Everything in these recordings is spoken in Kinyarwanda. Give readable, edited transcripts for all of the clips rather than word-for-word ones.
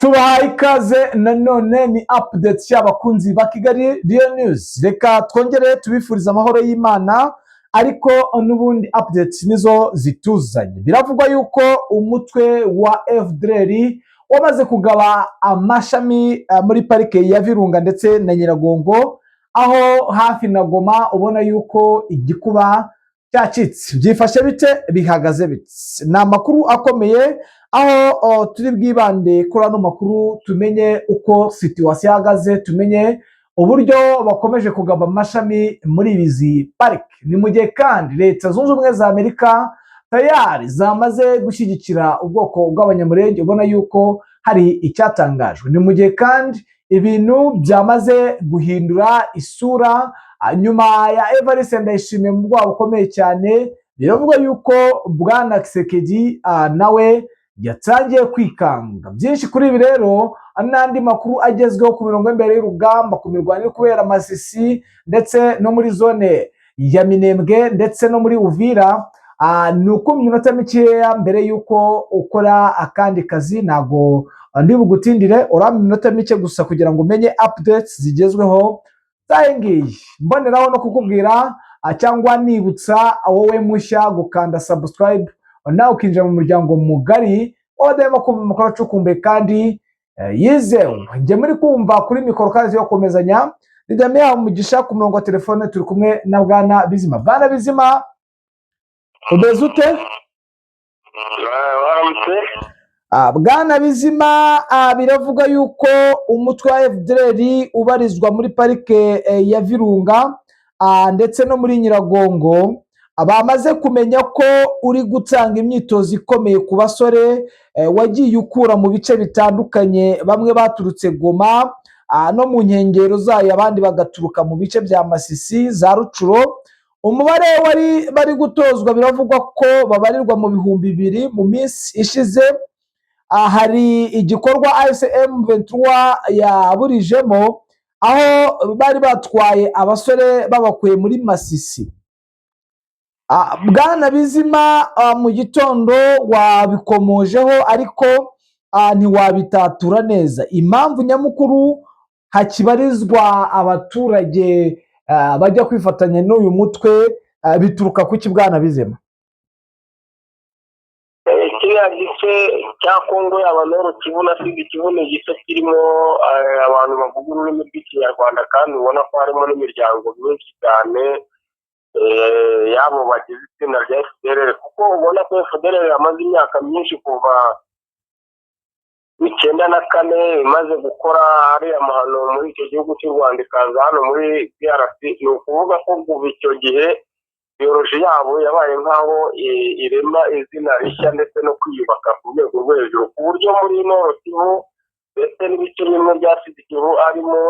Tubahaye ikaze nanone, ni update y'abakunzi ba Kigali Real News. Reka twongere tubifurize amahoro y'Imana, ariko n'ubundi update nizo zituzanye. Biravugwa yuko umutwe wa FDLR wamaze kugaba amashami muri parike ya Virunga ndetse na Nyiragongo, aho hafi na Goma. Ubona yuko igikuba cyacitse. Byifashe bite? Bihagaze bite? Ni amakuru akomeye aho turi bwibande kuri ano makuru, tumenye uko situation ihagaze, tumenye uburyo bakomeje kugaba amashami muri izi parike. Ni mu gihe kandi Leta Zunze Ubumwe za Amerika tayari zamaze gushyigikira ubwoko bw'Abanyamurenge. Ubona yuko hari icyatangajwe. Ni mu gihe kandi ibintu byamaze guhindura isura nyuma ya Evariste Ndayishimiye mu bwoba bukomeye cyane. Biravugwa yuko Bwana Tshisekedi nawe yatangiye kwikanga byinshi. Kuri ibi rero n'andi makuru agezweho ku mirongo y'imbere y'urugamba, ku mirwano iri kubera Masisi ndetse no muri zone ya Minembwe ndetse no muri Uvira, ni uko mu minota mikeya mbere y'uko ukora akandi kazi, ntabwo ndi bugutindire, urampa iminota mike gusa kugira ngo umenye updates zigezweho z'ayi ngiyi. Mboneraho no kukubwira cyangwa nibutsa wowe mushya gukanda subscribe, nawe ukinjira mu muryango mugari w'abadahwema kumva amakuru acukumbuye kandi yizewe. Njye muri kumva kuri mikoro kandi yo komezanya ni Damian Mugisha. Ku murongo wa telefone turi kumwe na Bwana Bizima. Bwana Bizima, umeze ute? Waramutse. Bwana Bizima, biravuga yuko umutwe wa FDLR ubarizwa muri parike ya Virunga ndetse no muri Nyiragongo bamaze kumenya ko uri gutanga imyitozo ikomeye ku basore wagiye ukura mu bice bitandukanye. Bamwe baturutse Goma no mu nkengero zayo, abandi bagaturuka mu bice bya Masisi, za Rutshuru. Umubare wari bari gutozwa biravugwa ko babarirwa mu 2000. Mu minsi ishize hari igikorwa AFC M23 yaburijemo, aho bari batwaye abasore babakuye muri Masisi. Bwana Bizima, mu gitondo wabikomojeho ariko ntiwabitatura neza impamvu nyamukuru hakibarizwa abaturage bajya kwifatanya n'uyu mutwe. Bituruka kuki, Bwana Bizima? Kiriya gice cya Kongo, yaba Nord Kivu na Sud Kivu, ni igice kirimo abantu bavuga ururimi rw'Ikinyarwanda, kandi ubona ko harimo n'imiryango myinshi cyane y'abo bagize itsinda rya FDLR, kuko ubona ko FDLR yamaze imyaka myinshi kuva 94 imaze gukora ariya mahano muri icyo gihugu cy'u Rwanda, ikaza hano muri DRC. Ni ukuvuga ko kuva icyo gihe biologie yabo yabaye nk'aho irema izina rishya ndetse no kwiyubaka ku rwego rwo hejuru, ku buryo muri Nord Kivu ndetse n'ibice bimwe bya Sud Kivu harimo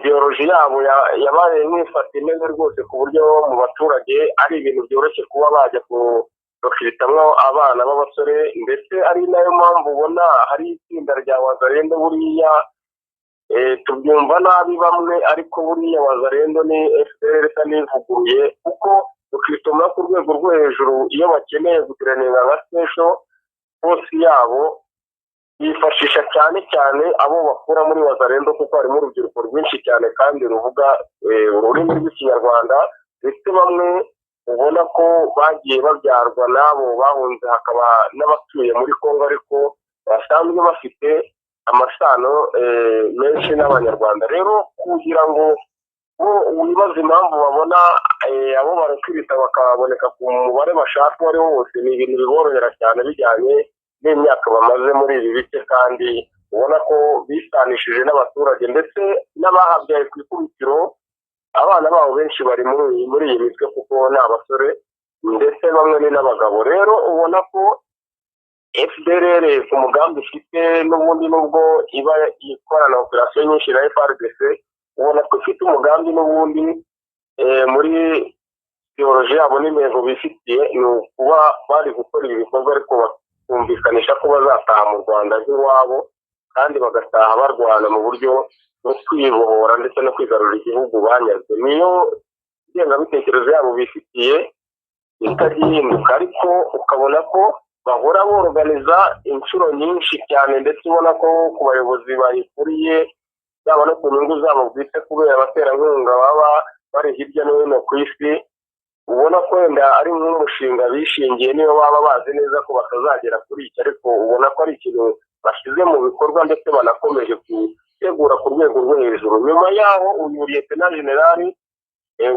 biologie yabo yabaye nk'ifata intebe rwose, ku buryo mu baturage ari ibintu byoroshye kuba bajya kubakitamwo abana b'abasore. Ndetse ari nayo mpamvu ubona hari itsinda rya Wazalendo. Buriya tubyumva nabi bamwe, ariko buriya Wazalendo ni FDLR isa n'ivuguruye, kuko ukituma ku rwego rwo hejuru iyo bakeneye guteranira nka special force yabo, bifashisha cyane cyane abo bakura muri Wazalendo, kuko harimo urubyiruko rwinshi cyane kandi ruvuga ururimi rw'Ikinyarwanda, ndetse bamwe ubona ko bagiye babyarwa n'abo bahunze, hakaba n'abatuye muri Congo ariko basanzwe bafite amasano menshi n'Abanyarwanda. Rero kugira ngo bo wibaze impamvu babona abo barakirita bakaboneka ku mubare bashaka uwo ari wo wose, ni ibintu biborohera cyane bijyanye n'imyaka bamaze muri ibi bice, kandi ubona ko bisanishije n'abaturage ndetse n'abahabyaye ku ikubitiro. Abana babo benshi bari muri iyi mitwe, kuko ni abasore ndetse bamwe ni n'abagabo. Rero ubona ko FDLR ku mugambi ifite n'ubundi, nubwo iba ikorana operasiyo nyinshi na FARDC, ubona ko ifite umugambi n'ubundi muri théologie yabo n'intego bifitiye ni ukuba bari gukora ibi bikorwa, ariko bakumvikanisha ko bazataha mu Rwanda nk'iwabo, kandi bagataha barwana mu buryo bwo kwibohora ndetse no kwigarurira igihugu banyazwe. Niyo ngengabitekerezo yabo bifitiye itajya ihinduka, ariko ukabona ko Bahora boroganiza inshuro nyinshi cyane, ndetse ubona ko ku bayobozi bayikuriye, yaba no ku nyungu zabo bwite, kubera abaterankunga baba bari hirya no hino ku isi, ubona ko wenda ari nk'umushinga bishingiye, niyo baba bazi neza ko batazagera kuri iki, ariko ubona ko ari ikintu bashyize mu bikorwa, ndetse banakomeje gutegura ku rwego rwo hejuru. Nyuma yaho uyu Liyetena Generali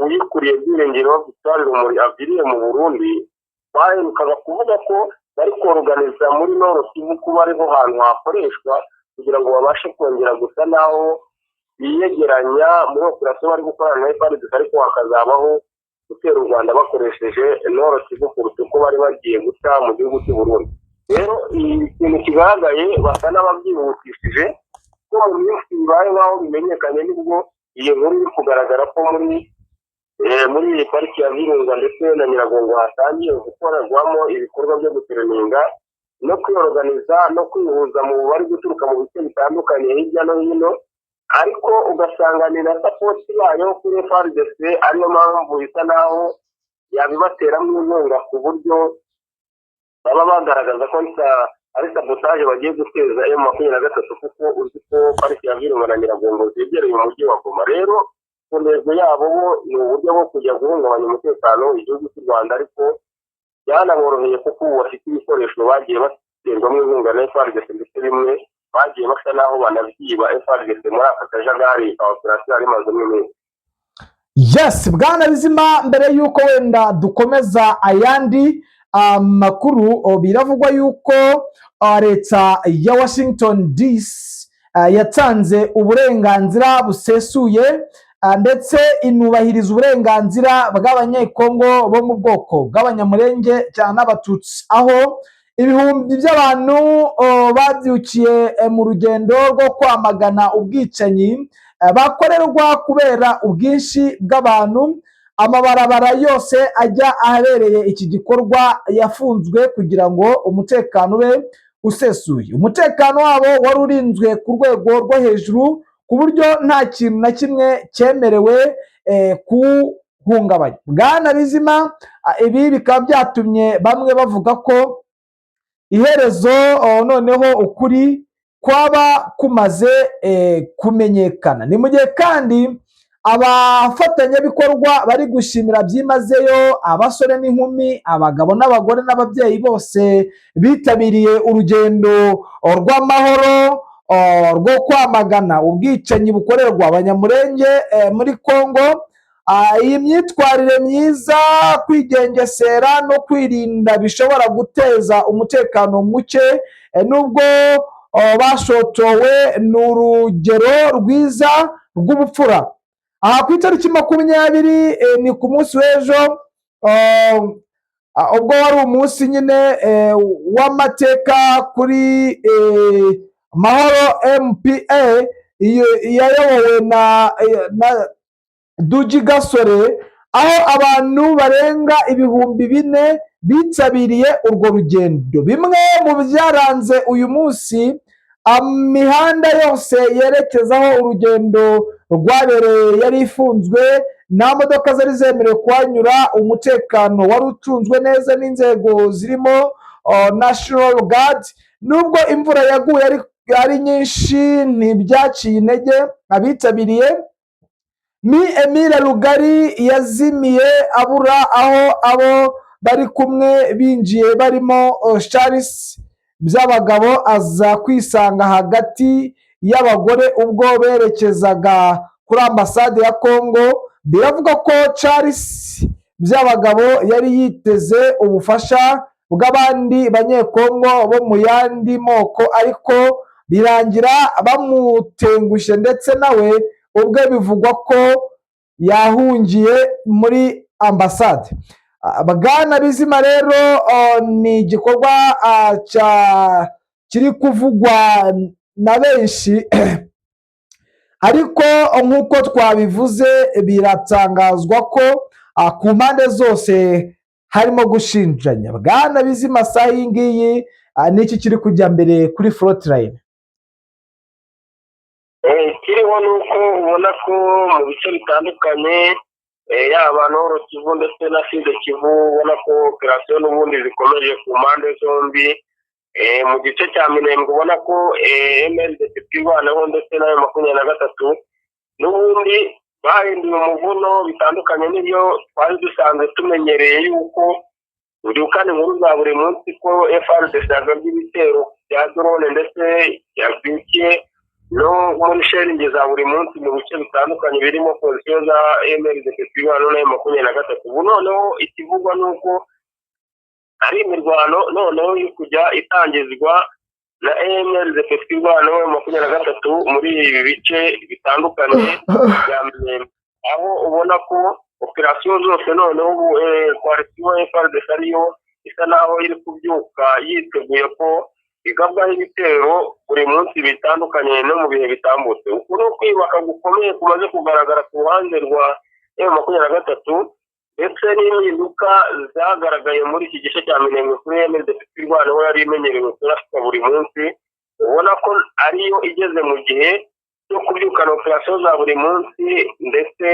uyikuriye, Byiringiro Victoire Rumuri, aviriye mu Burundi, baherukaga kuvuga ko bari koroganiza muri Nord Kivu, kuba ariho hantu hakoreshwa kugira ngo babashe kongera gusa naho biyegeranya muri operasiyo bari gukorana na FARDC, ariko hakazabaho gutera u Rwanda bakoresheje Nord Kivu kuruta uko bari bagiye guca mu gihugu cy'u Burundi. Rero ikintu kigaragaye, basa n'ababyihutishije, ko mu minsi bibaye nk'aho bimenyekanye, nibwo iyi nkuru iri kugaragara ko muri iyi pariki ya Virunga ndetse na Nyiragongo hatangiye gukorerwamo ibikorwa byo gutereninga no kwiyoroganiza no kwihuza mu bari guturuka mu bice bitandukanye hirya no hino, ariko ugasanga ni na support yayo kuri FARDC, ariyo mpamvu isa naho yabibateramo inkunga, ku buryo baba bagaragaza ko ari sabotage bagiye guteza M23, kuko uzi ko pariki ya Virunga na Nyiragongo zegereye umujyi wa Goma. Rero ku ntego yabo bo ni uburyo bwo kujya guhungabanya umutekano igihugu cy'u Rwanda, ariko byanaboroheye kuko ubu bafite ibikoresho bagiye baterwamo inkunga na FARDC, ndetse bimwe bagiye basa naho banabyiba FARDC muri aka kajagari ka operasiyo yari imazemo iminsi. Yes, bwana Bizima, mbere y'uko wenda dukomeza ayandi amakuru, biravugwa yuko leta ya Washington DC yatanze uburenganzira busesuye, ndetse inubahiriza uburenganzira bw'Abanyekongo bo mu bwoko bw'Abanyamurenge cyane n'Abatutsi, aho ibihumbi by'abantu babyukiye mu rugendo rwo kwamagana ubwicanyi bakorerwa kubera ubwinshi bw'abantu. Amabarabara yose ajya ahabereye iki gikorwa yafunzwe kugira ngo umutekano ube usesuye. Umutekano wabo wari urinzwe ku rwego rwo hejuru, ku buryo nta kintu na kimwe cyemerewe kuwuhungabanya. Bwana Bizima, ibi bikaba byatumye bamwe bavuga ko iherezo noneho ukuri kwaba kumaze kumenyekana. Ni mu gihe kandi abafatanyabikorwa bari gushimira byimazeyo abasore n'inkumi, abagabo n'abagore n'ababyeyi bose bitabiriye urugendo rw'amahoro rwo kwamagana ubwicanyi bukorerwa Abanyamurenge muri Congo. Iyi myitwarire myiza, kwigengesera no kwirinda bishobora guteza umutekano muke, nubwo bashotowe, ni urugero rwiza rw'ubupfura. Aha ku itariki 20, ni ku munsi w'ejo, ubwo wari umunsi nyine w'amateka kuri Mahoro MPA, iyo yayobowe na Dugi Gasore, aho abantu barenga 4000 bitabiriye urwo rugendo. Bimwe mu byaranze uyu munsi, imihanda yose yerekeza aho urugendo rwabereye yari ifunzwe, nta modoka zari zemerewe kuhanyura. Umutekano wari ucunzwe neza n'inzego zirimo National Guard. Nubwo imvura yaguye ari nyinshi, ntibyaciye intege abitabiriye. Mi Emile Rugari yazimiye, abura aho abo bari kumwe binjiye barimo Charles Byabagabo, aza kwisanga hagati y'abagore ubwo berekezaga kuri ambasade ya Congo. Biravuga ko Charles Byabagabo yari yiteze ubufasha bw'abandi Banyekongo bo mu yandi moko, ariko birangira bamutengushye, ndetse nawe ubwe bivugwa ko yahungiye muri ambasade. Bwana Bizima, rero ni igikorwa kiri kuvugwa na benshi, ariko nk'uko twabivuze, biratangazwa ko ku mpande zose harimo gushinjanya. Bwana Bizima, saha iyi ngiyi niki kiri kujya mbere kuri front line? Ikiriho ni uko ubona ko mu bice bitandukanye Yaba Nord Kivu ndetse na Sud Kivu, ubona ko operasiyo n'ubundi zikomeje ku mpande zombi. Mu gice cya Minembwe ubona ko MLDP Twirwaneho ndetse n'ayo 23 n'ubundi bahinduye umuvuno, bitandukanye n'ibyo twari dusanzwe tumenyereye, yuko ubyukana inkuru za buri munsi ko FARDC yagabye ibitero bya drone ndetse yabyukiye no muri shelling za buri munsi mu bice bitandukanye birimo position za MLDP Twirwaneho n'ayo 23. Ubu noneho ikivugwa ni uko ari imirwano noneho iri kujya itangizwa na MLDP Twirwaneho 23 muri ibi bice bitandukanye bya Minembwe, aho ubona ko operasiyo zose noneho ubu coalition FARDC ariyo isa naho iri kubyuka yiteguye ko igabwaho ibitero buri munsi, bitandukanye no mu bihe bitambutse. Uku ni ukwiyubaka gukomeye kumaze kugaragara ku ruhande rwa M23, ndetse n'impinduka zagaragaye muri iki gice cya Minembwe kuri MLDP Twirwaneho yari imenyerewe kuraswa buri munsi, ubona ko ariyo igeze mu gihe cyo kubyukana operasiyo za buri munsi, ndetse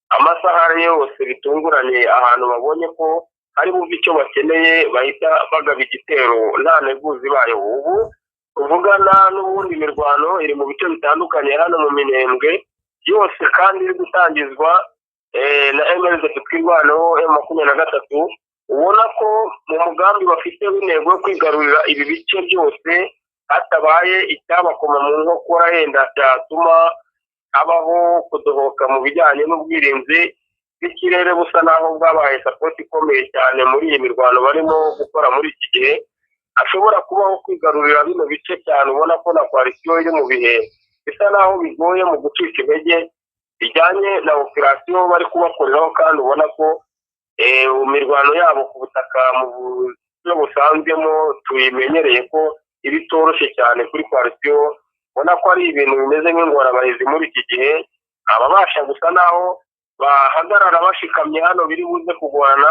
amasaha yose bitunguranye ahantu babonye ko hari buve icyo bakeneye bahita bagaba igitero nta nteguza ibaye. Ubu tuvugana n'ubundi imirwano iri mu bice bitandukanye hano mu Minembwe yose, kandi iri gutangizwa na MLDP Twirwaneho M23, ubona ko mu mugambi bafite w'intego yo kwigarurira ibi bice byose hatabaye icyabakoma mu nkokora yenda cyatuma habaho kudohoka mu bijyanye n'ubwirinzi bw'ikirere busa naho bwabaye support ikomeye cyane muri iyi mirwano barimo gukora muri iki gihe. Hashobora kubaho kwigarurira bino bice cyane, ubona ko na coalition iri mu bihe bisa naho bigoye mu gucika intege bijyanye na operasiyo bari kubakoreraho, kandi ubona ko imirwano yabo ku butaka mu buryo busanzwemo tuyimenyereye ko iba itoroshye cyane kuri coalition. Ubona ko ari ibintu bimeze nk'ingorabahizi muri iki gihe, ababasha gusa naho bahagarara bashikamye hano biri buze kugorana,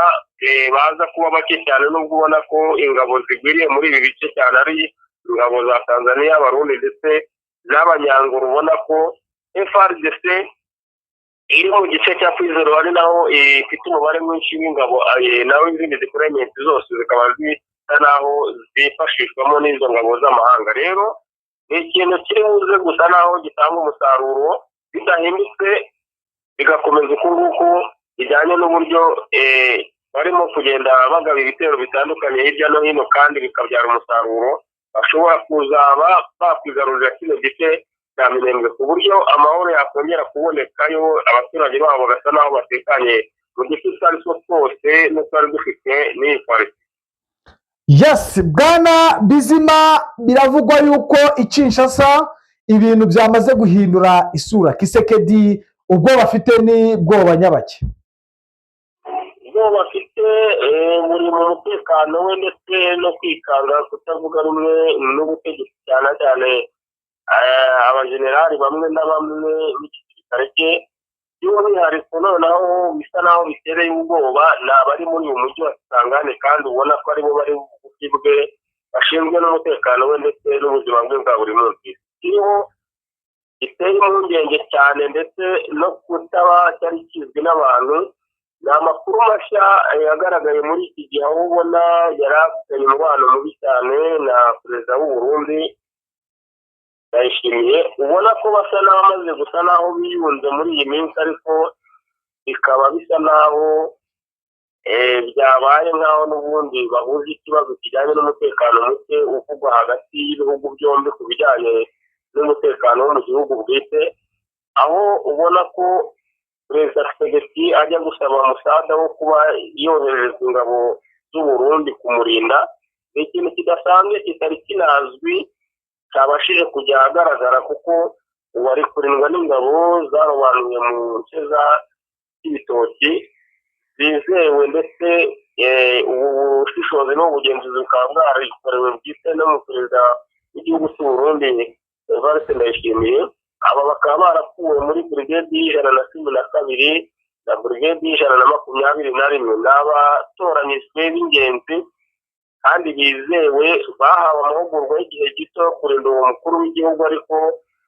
baza kuba bake cyane, nubwo ubona ko ingabo zigwiriye muri ibi bice cyane ari ingabo za Tanzania, Abarundi ndetse n'Abanyanguru. Ubona ko FARDC iri mu gice cya Kwizero ari naho ifite umubare mwinshi w'ingabo, naho izindi deployment zose zikaba zisa naho zifashishwamo n'izo ngabo z'amahanga. Rero ni ikintu kiri buze gusa naho gitanga umusaruro bidahindutse, bigakomeza uku nguku bijyanye n'uburyo barimo kugenda bagaba ibitero bitandukanye hirya no hino kandi bikabyara umusaruro, bashobora kuzaba bakwigarurira kino gice cya Minembwe ku buryo amahoro yakongera kubonekayo, abaturage babo bagasa naho batekanye mu gice icyo ari cyo cyose n'utwari dufite n'iyi coalition. Yes, bwana Bizima, biravugwa yuko i Kinshasa ibintu byamaze guhindura isura. Tshisekedi ubwoba afite ni bwoba nyabake? Ubwoba afite buri mu mutekano we ndetse no kwikanga kutavuga rumwe n'ubutegetsi, cyane cyane abajenerali bamwe na bamwe b'igisirikare cye. By'umwihariko noneho bisa naho bitereye ubwoba ni abari muri uyu mujyi wa Kisangani, kandi ubona ko aribo bari bugufi bwe, bashinzwe n'umutekano we ndetse n'ubuzima bwe bwa buri munsi. Kiriho giteye impungenge cyane ndetse no kutaba cyari kizwi n'abantu ni amakuru mashya yagaragaye muri iki gihe, aho ubona yari afitanye umubano mubi cyane na perezida w'u Burundi Ndayishimiye, ubona ko basa n'abamaze gusa n'aho biyunze muri iyi minsi, ariko bikaba bisa n'aho byabaye nk'aho n'ubundi bahuje ikibazo kijyanye n'umutekano muke uvugwa hagati y'ibihugu byombi ku bijyanye n'umutekano wo mu gihugu bwite, aho ubona ko perezida Tshisekedi ajya gusaba umusada wo kuba yoherereza ingabo z'u Burundi kumurinda. Ni ikintu kidasanzwe kitari kinazwi cyabashije kujya ahagaragara, kuko ubu ari kurindwa n'ingabo zarobanuye mu nce za Cibitoki zizewe, ndetse ubu bushishozi n'ubugenzuzi bukaba bwarikorewe bwite no mu perezida w'igihugu cy'u Burundi Evariste Ndayishimiye. Aba bakaba barakuwe muri brigade y'112 na brigade y'121. Ni abatoranyijwe b'ingenzi kandi bizewe, bahawe amahugurwa y'igihe gito yo kurinda uwo mukuru w'igihugu, ariko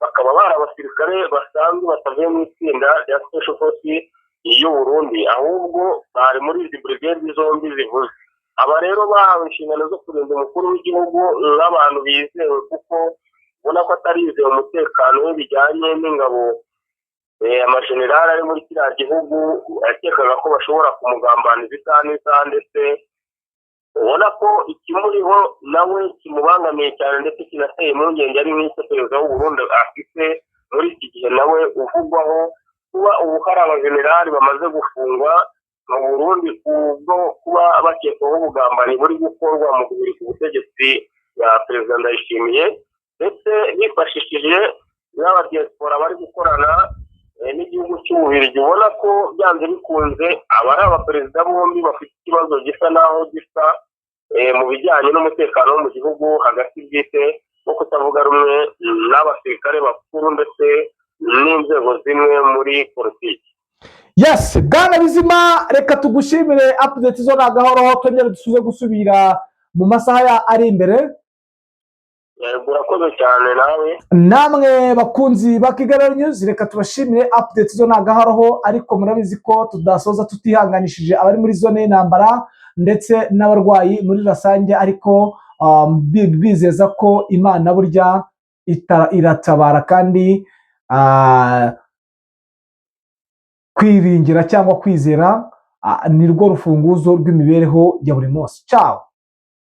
bakaba bari abasirikare basanzwe batavuye mu itsinda rya Special Force y'u Burundi. Burundi, ahubwo bari muri izi brigade zombi zivuze. Aba rero bahawe inshingano zo kurinda umukuru w'igihugu nk'abantu bizewe, kuko ubona ko atarizeye umutekano we bijyanye n'ingabo, amajenerali ari muri kiriya gihugu yakekaga ko bashobora kumugambaniza isaha n'isaha, ndetse ubona ko ikimuriho nawe kimubangamiye cyane, ndetse kinateye impungenge ari nk'icyo perezida w'u Burundi afite muri iki gihe, nawe uvugwaho kuba ubu hari abajenerali bamaze gufungwa mu Burundi kubwo kuba bakekwaho ubugambanyi buri gukorwa mu guhirika ubutegetsi bwa perezida Ndayishimiye, ndetse bifashishije n'abadiaspora bari gukorana n'igihugu cy'Ububiligi. Ubona ko byanze bikunze aba ari abaperezida bombi bafite ikibazo gisa n'aho gisa mu bijyanye n'umutekano wo mu gihugu hagati bwite no kutavuga rumwe n'abasirikare bakuru ndetse n'inzego zimwe muri politiki. Yes, bwana Bizima, reka tugushimire. Update zo ni agahoro, twongere dusuze gusubira mu masaha ya ari imbere. Yego, urakoze cyane nawe. Namwe bakunzi ba Kigali News, reka tubashimire. Update zo ni agahoraho, ariko murabizi ko tudasoza tutihanganishije abari muri zone y'intambara ndetse n'abarwayi muri rusange, ariko bizeza ko Imana burya iratabara, kandi kwiringira cyangwa kwizera ni rwo rufunguzo rw'imibereho ya buri munsi. Ciao.